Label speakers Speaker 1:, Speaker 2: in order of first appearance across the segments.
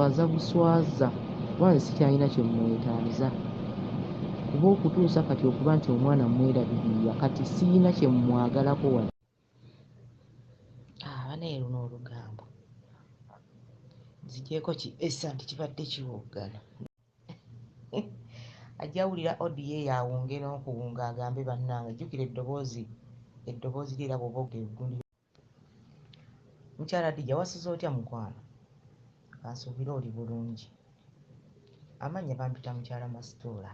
Speaker 1: Answaza buswaza kuba nze sikyalina kye mmwetaaza kuba okutuusa kati okuba nti omwana mmwerabirira kati siyina kye mmwagalako wadde.
Speaker 2: Ah, banaye luno olugambo nzigyeko ki essa nti kibadde kiwoggana. Ajja wulira audio eyo awunge n'okuwunga agambe bannange jjukira eddoboozi eddoboozi lye era bw'oba oggundi. Mukyala Hadija wasuze otya mukwano? Kansuubire oli bulungi. Amannya bampita mukyala Masituula.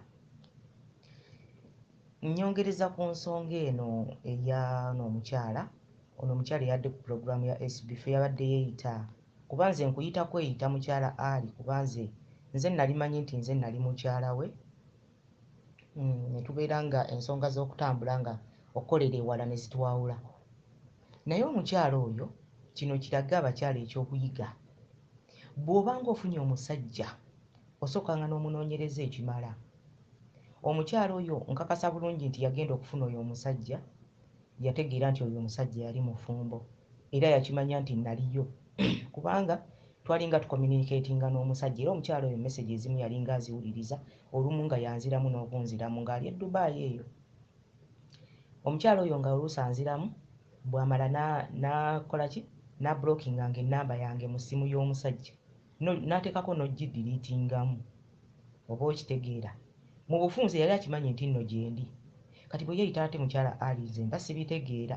Speaker 2: Nnyongereza ku nsonga eno eya ono omukyala, ono omukyala eyabadde ku pulogulaamu ya SB ffe yabadde yeeyita kuba nze nkuyita kweyita mukyala Ali kuba nze nze nali manyi nti nze nali mukyala we ne tubeera nga ensonga z'okutambula nga okukolera ewala ne zitwawula. Naye omukyala oyo kino kirage abakyala ekyokuyiga. Bw'oba ng'ofunye omusajja osookanga n'omunoonyereza ekimala. Omukyala oyo nkakasa bulungi nti yagenda okufuna oyo omusajja yategeera nti oyo omusajja yali mufumbo era yakimanya nti naliyo kubanga twalinga tucommunicatinga n'omusajja era omukyala oyo message ezimu yalinga aziwuliriza olumu nga yanziramu n'okunziramu ng'ali e Dubai eyo. Omukyala oyo nga oluusi anziramu bw'amala n'akola ki n'ablockinga ennamba yange mu ssimu y'omusajja n'ateekako n'ogidiriitingamu oba okitegeera. Mu bufunze yali akimanyi nti nno gyendi. Kati bwe yeeyita ate mukyala Ali nze mba sibitegeera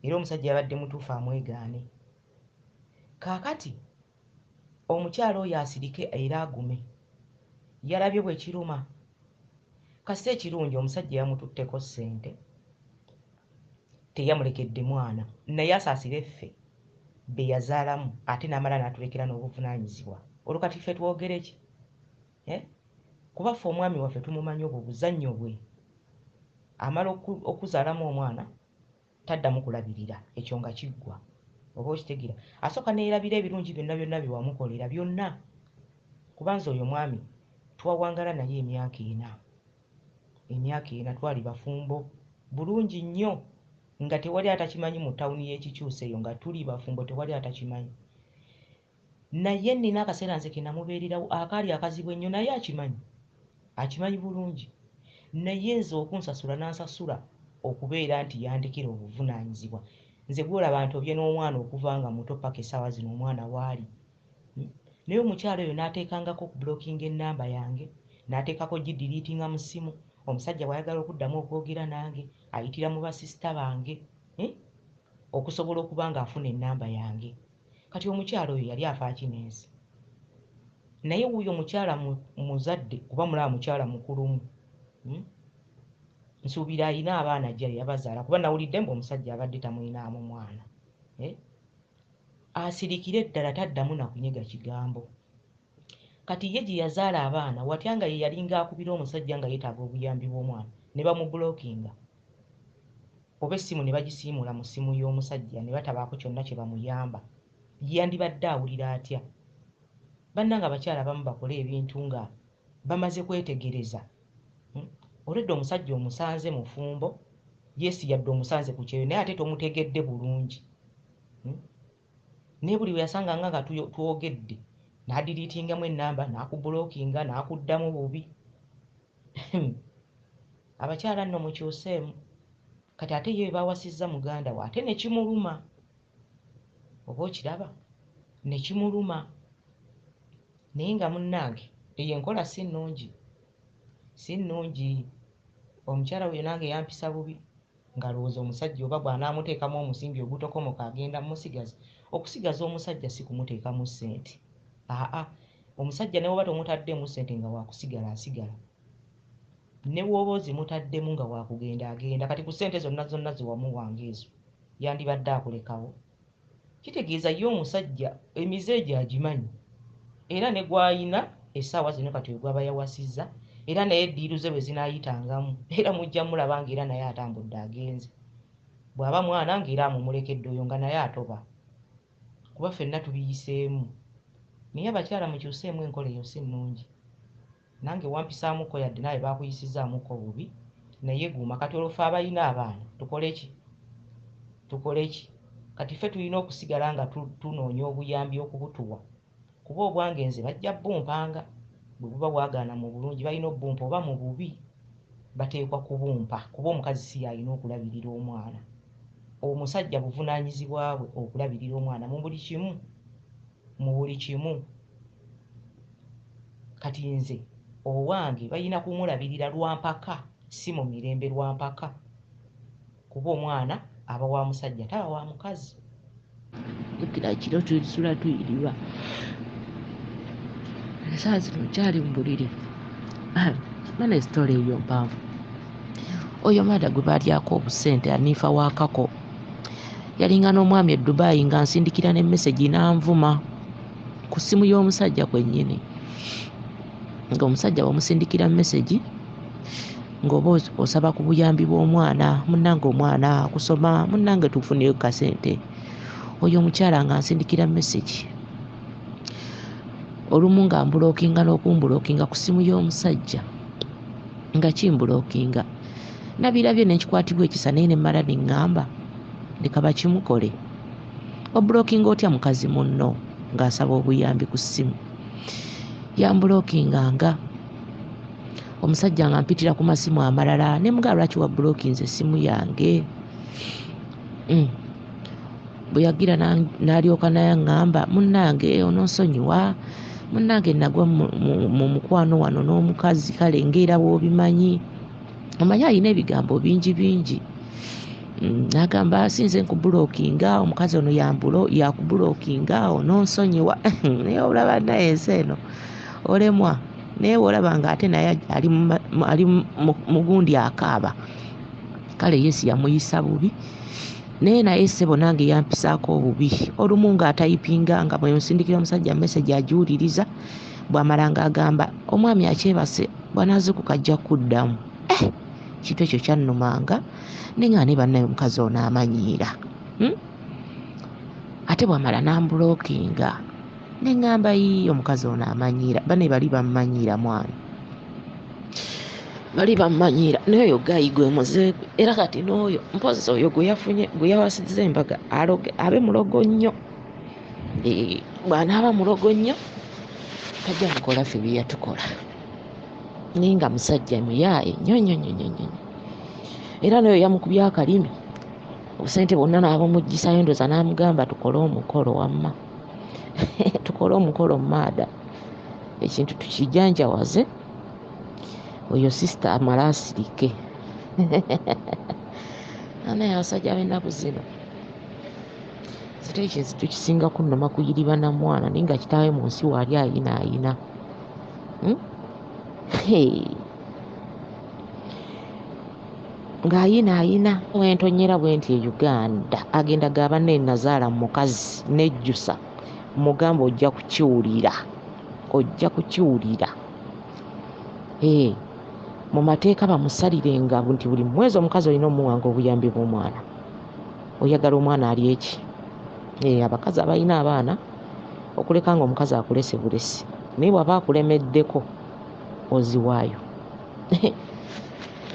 Speaker 2: era omusajja yabadde mutuufu amwegaane. Kaakati omukyala oyo asirike era agume. Yalabye bwe kiruma. Kasita ekirungi omusajja yamututteko ssente teyamulekedde mwana naye asaasire ffe be yazaalamu ate n'amala n'atulekera n'obuvunaanyizibwa. Olwo kati ffe twogere ki? Eh? Kuba ffe omwami waffe tumumanyi obwo buzannyo bwe. Amala okuzaalamu omwana taddamu kulabirira ekyo nga kiggwa. Oba okitegeera. Asooka ne yeerabira ebirungi byonna byonna bye wamukolera byonna. Kuba nze oyo mwami twawangala naye emyaka ena. Emyaka ena twali bafumbo bulungi nnyo nga tewali atakimanyi mu tawuni y'ekikyusa eyo nga tuli bafumbo tewali atakimanyi. Naye nnina akaseera nze ke namubeererawo akaali akazibu ennyo naye akimanyi. Akimanyi bulungi. Naye nze okunsasula n'ansasula okubeera nti yandekera obuvunaanyizibwa. Nze gw'olaba ntobye n'omwana okuva nga muto ppaka essaawa zino omwana waali. Naye omukyala oyo n'ateekangako okublockinga ennamba yange, n'ateekako ogidiriitinga mu ssimu. Omusajja bw'ayagala okuddamu okwogera nange ayitira mu basisita bange okusobola okuba ng'afuna ennamba yange. Kati omukyala oyo yali afa ki n'ensi? Naye wuuyo mukyala muzadde kuba mulaba mukyala mukulumu. Nsuubira alina abaana ajja yabazaala kuba nawulidde mbu omusajja abadde tamulinaamu mwana. Eh? Asirikire ddala taddamu na kunyega kigambo. Kati ye gye yazaala abaana watya nga ye yalinga akubira omusajja nga yeetaaga obuyambi bw'omwana ne bamublockinga oba essimu ne bagisiimuula mu ssimu y'omusajja ne batabaako kyonna kye bamuyamba yandibadde awulira atya? Bannange abakyala abamu bakole ebintu nga bamaze kwetegereza. Olwedda omusajja omusanze mufumbo, yes yadde omusanze ku kyeyo naye ate tomutegedde bulungi. Naye buli lwe yasanganga nga twogedde n'adiriitingamu ennamba n'akubulokinga n'akuddamu bubi. Abakyala nno mukyuseemu. Kati ate ye bawasizza muganda we ate ne kimuluma. Oba okiraba? Ne kimuluma. Naye nga munnange eyo enkola si nnungi. Si nnungi. Omukyala oyo nange yampisa bubi ng'alowooza omusajja oba bw'anaamuteekamu omusimbi ogutokomoka agenda mmusigaza. Okusigaza omusajja si kumuteekamu ssente. Aa, omusajja ne bw'oba tomutaddeemu ssente nga waakusigala asigala. Ne bw'oba ozimutaddemu nga waakugenda agenda. Kati ku ssente zonna zonna ze wamuwanga ezo yandibadde akulekawo? Kitegeeza ye omusajja emize egyo agimanyi era ne gw'alina essaawa zino kati oyo gw'aba yawasizza era naye ddiiru ze bwe zinaayitangamu era mujja mulaba ng'era naye atambudde agenze. Bw'aba mwana ng'era amumulekedde oyo nga naye atoba kuba ffenna tubiyiseemu. Naye abakyala mukyuseemu enkola eyo si nnungi. Nange wampisaamuko yadde naawe baakuyisizaamuko bubi naye guma. Kati olwo ffe abalina abaana tukole ki? Tukole ki? Kati ffe tulina okusigala nga tunoonya obuyambi okubutuwa. Kuba obwange nze bajja bumpanga, bwe buba bwagaana mu bulungi balina obbumpa oba mu bubi bateekwa kubumpa, kuba omukazi si y'alina okulabirira omwana. Omusajja buvunaanyizibwa bwe okulabirira omwana mu buli kimu, mu buli kimu. Kati nze owange balina kumulabirira lwampaka, si mu mirembe, lwampaka, kuba omwana aba wa musajja taba wa mukazi.
Speaker 1: Jjukira kiro tulisula tuyiriba, essaawa zino nkyali mu buliri. Bana esitole eyo mpanvu. Oyo maada gwe baalyako obusente Anifa wa Kako yalinga n'omwami e Dubai nga nsindikira ne mesegi n'anvuma ku ssimu y'omusajja kwennyini. Ng'omusajja bw'omusindikira mesegi ng'oba osaba ku buyambi bw'omwana, munnange omwana akusoma, munnange tufuneyo kasente. Oyo omukyala nga nsindikira mesegi olumu nga mbulookinga n'okumbulookinga ku ssimu y'omusajja nga kimbulookinga. Nabirabye ne nkikwatibwa ekisa naye ne mmala ne ŋŋamba leka bakimukole. Obulookinga otya mukazi munno ng'asaba obuyambi ku ssimu? Yambulookinganga omusajja nga mpitira ku masimu amalala ne mugamba lwaki wabulookinze essimu yange? Bwe yagira n'alyoka naye aŋŋamba munnange ononsonyiwa, munnange nagwa mu mukwano wano n'omukazi kale ng'era bw'obimanyi. Omanyi alina ebigambo bingi bingi. N'agamba sinze nkubulookinga, omukazi ono yakubulookinga ononsonyiwa. Naye olaba naye ensi eno olemwa, naye bw'olaba ng'ate naye ali mu gundi akaaba. Kale ye si yamuyisa bubi, naye naye ssebo nange yampisaako obubi. Olumu ng'atayipinga nga bwe nsindikira omusajja mesegi agiwuliriza, bw'amala ng'agamba omwami akyebase bw'anaazuukuka ajja kuddamu. Kintu ekyo kyannumanga naye nga ne bannaye omukazi ono amanyiira. Ate bw'amala n'ambulookinga ne ŋŋamba yii omukazi ono amanyiira, banne bali bammanyiira mwana, bali bammanyiira. Naye oyo gayi gwe muze gwe, era kati n'oyo mpozzi oyo gwe yafunye gwe yawasizza embaga aloge abe mulogo nnyo. Bw'anaaba mulogo nnyo tajja mukola ffe bye yatukola. Naye nga musajja muyaaye nnyo nnyo nnyo nnyo nnyo. Era n'oyo yamukubye akalimi obusente bwonna n'abumuggisayo ndowooza n'amugamba tukole omukolo wamma. Tukole omukolo maada, ekintu tukijanjawaze, oyo sisita amale asirike. Naye abasajja b'ennaku zino site ekintu tukisinga kunnuma kuyiriba na mwana naye nga kitaawe mu nsi waali ayinaayina. Ng'ayinaayina wentonyera bwe nti e Uganda agenda gaba ne nazaala mukazi nejjusa mugamba ojja kukiwulira, ojja kukiwulira. Mu mateeka bamusalirenga nti buli mwezi omukazi olina omuwanga obuyambi bw'omwana. Oyagala omwana ali eki? Abakazi abalina abaana okuleka nga omukazi akulese bulesi, naye bw'aba akulemeddeko oziwaayo.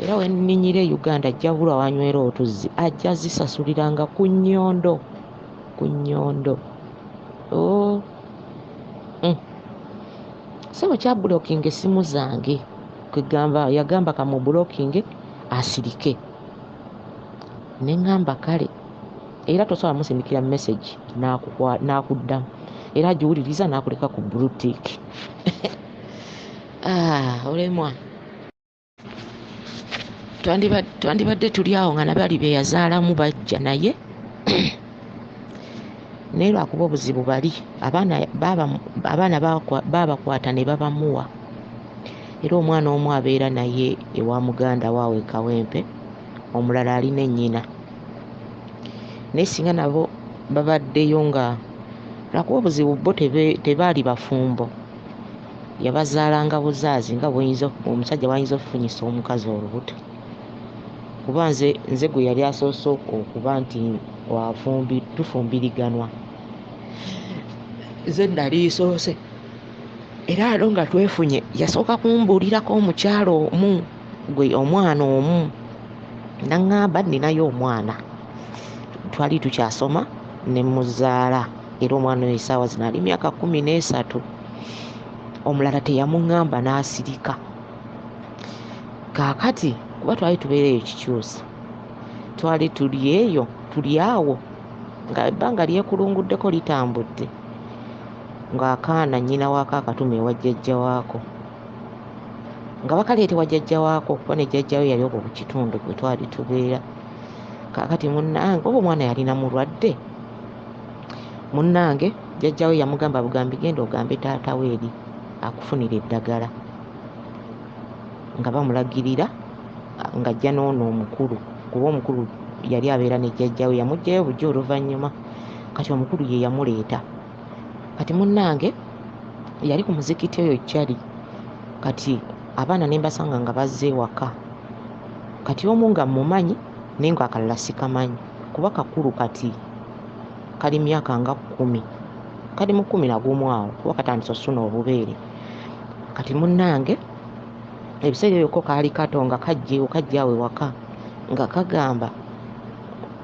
Speaker 1: Era wenninyira e Uganda ajja bulwa wanywera otuzzi, ajja zisasuliranga ku nnyondo, ku nnyondo. Ssebo kyabulookinga essimu zange, kwegamba yagamba kamubulookinge asirike. Ne ŋŋamba kale, era tosobola musindikira message n'akuddamu, era agiwuliriza n'akuleka ku blue tick. Olemwa. Twandibadde tuli awo nga nabali be yazaalamu bajja naye naye lwakuba obuzibu bali abaana baabakwata ne babamuwa. Era omwana omu abeera naye ewa muganda waawe e Kawempe, omulala alina nnyina. Naye singa nabo babaddeyo nga lwakuba obuzibu bo tebaali bafumbo, yabazaalanga buzaazi nga omusajja bw'ayinza okufunyisa omukazi olubuto. Kuba nze gwe yali asoose okuba nti tufumbiriganwa, nze nali nsoose. Era alo nga twefunye yasooka kumbuulirako omukyala omu gwe omwana omu, n'aŋŋamba nninayo omwana, twali tukyasoma ne muzaala Era omwana oyo essaawa zino ali myaka 13. Omulala teyamuŋŋamba n'asirika. Kaakati kuba twali tubeera eyo Kikyusa, twali tuli eyo tuli awo nga ebbanga lyekulunguddeko litambudde, ng'akaana nnyina waako akatuma ewa jjajja waako, nga bakaleeta ewa jjajja waako kuba ne jjajja we yali okwo ku kitundu kwe twali tubeera. Kaakati munnange oba omwana yalina mulwadde, munnange jjajja we yamugamba bugambi genda ogambe taata we eri akufunira eddagala, nga bamulagirira ng'ajja n'ono omukulu, kuba omukulu yali abeera ne jjajja we, yamuggyayo bujja oluvannyuma. Kati omukulu ye yamuleeta. Kati munnange yali ku muzikiti oyo Chali. Kati abaana ne mbasanga nga bazze ewaka. Kati omu nga mmumanyi naye ng'akalala sikamanyi, kuba kakulu kati kali myaka nga 10, kali mu 11 awo, kuba katandise osuna obubeere. Kati munnange ebiseera ebyo ko kaali kato nga kajja awo ewaka nga kagamba,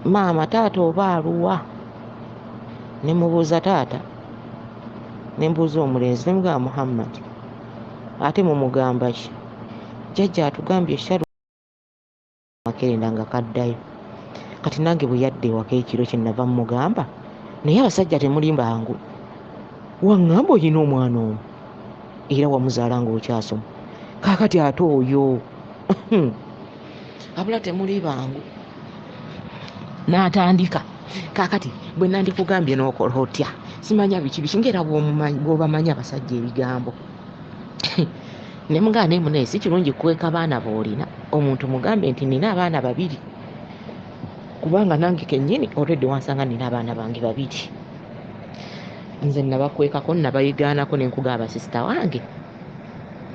Speaker 1: maama taata oba aluwa? Ne mubuuza taata, ne mbuuza omulenzi ne mugamba Muhammad, ate mumugamba ki? Jjajja atugambye Sharu makerenda nga kaddayo. Kati nange bwe yadda ewaka ekiro kye nava mmugamba, naye abasajja temuli bangu, waŋŋamba olina omwana omu era wamuzaala ng'okyasoma, kaakati ate oyo abula temuli bangu. N'atandika kaakati bwe nandikugambye n'okola otya, simanya biki biki, ng'era bw'obamanyi abasajja ebigambo. Ne mugamba naye munnaye si kirungi kukweka baana b'olina, omuntu mugambe nti nina abaana 2, kubanga nange kennyini already wansanga nina abaana bange 2. Nze nabakwekako nabayigaanako ne nkugamba basisita wange,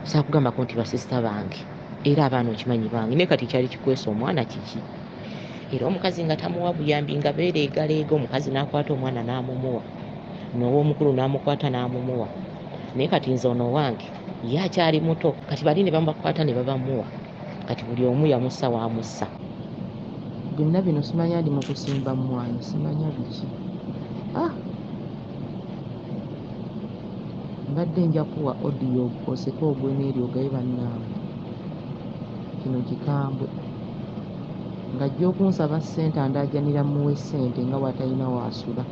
Speaker 1: saakugambako nti basisita bange, era abaana okimanyi bange, naye kati kyali kikwesa omwana kiki? Era omukazi nga tamuwa buyambi, nga beereegaleega, omukazi n'akwata omwana n'amumuwa, n'ow'omukulu n'amukwata n'amumuwa. Naye kati nze ono wange ye akyali muto, kati bali ne bamukwata ne babamuwa, kati buli omu yamussa w'amussa. Byonna bino simanya ndi mu kusimba mmwanyi, simanya biki. Mbadde nja kuwa audio oseke ogwe n'eri ogaye bannange. Kino kikambwe. Ng'ajja okunsaba ssente andaajanira mmuwe ssente nga bw'atalina w'asula.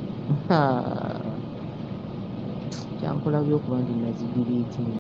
Speaker 1: Kyankola bubi okuba nti nazidiriitinga.